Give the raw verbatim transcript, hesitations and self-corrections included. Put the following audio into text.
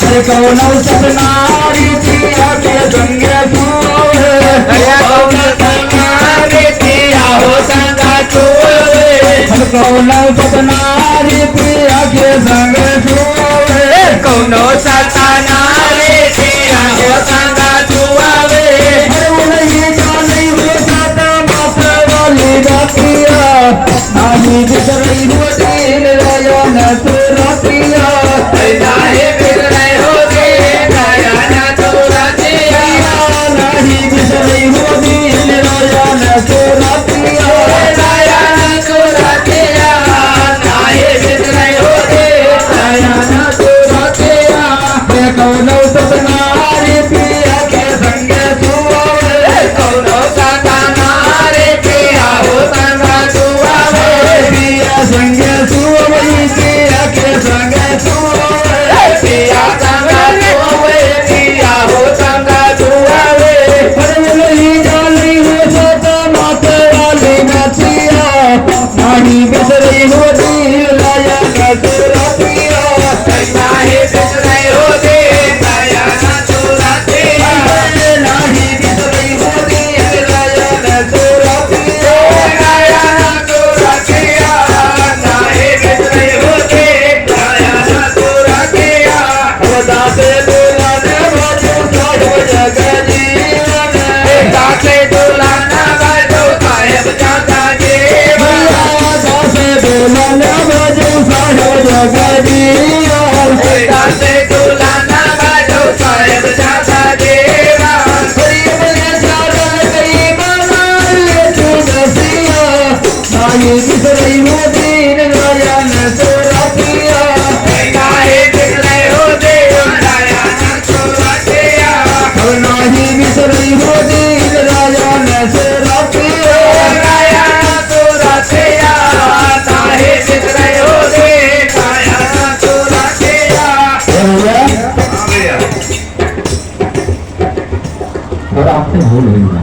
कौनो सतना रे पिया के संगे सोवे। कौनो सतना रे पिया हो संगा सोवे। कौनो सतना रे पिया के संगे सोवे। कौनो सतना रे पिया हो संगा सोवे। अरे उन्हीं का नहीं हो सकता माता वाली बातिया। नाही बिसरई हो दिन राया न तोरा पिया। नाही बिसरई हो दिन राया न तोरा पिया। नाही बिसरई हो दिन राया न तोरा पिया। राया न तोरा पिया। नाही बिसरई हो दिन राया न तोरा पिया। कौनो सतना रे पिया के संगे सोवे। कौनो सतना रे पिया हो संगे सोवे। पिया संगे सोवे, पिया के संगे सोवे। पिया संगे सोवे, पिया हो संगे सोवे। अरे नहीं जानी हो सता माता वाली बातिया। नाही बिसरई हो दिन राया न तोरा पिया। नाही बिसरई हो दिन राया न तोरा पिया। नाही बिसरई हो दिन राया न तोरा पिया। राया न तोरा पिया। नाही बिसरई हो दिन राया न तोरा पिया। दासे दुलाना बाजो साहेब जग जीवन। दासे दुलाना बाजो साहेब जग जीवन। दासे दुलाना बाजो साहेब जग जीवन। दासे दुलाना बाजो साहेब जग जीवन। गरीब ने चादर गरीब लाल तू दसिया। नाही बिसरई हो दिन राया न तोरा पिया। नाही बिसरई हो दिन राया न तोरा पिया। नाही बिसरई हो दिन राया न तोरा पिया। राया न तोरा पिया। नाही बिसरई हो दिन राया न तोरा पिया। भैया, थोड़ा आपसे भूल हुई है।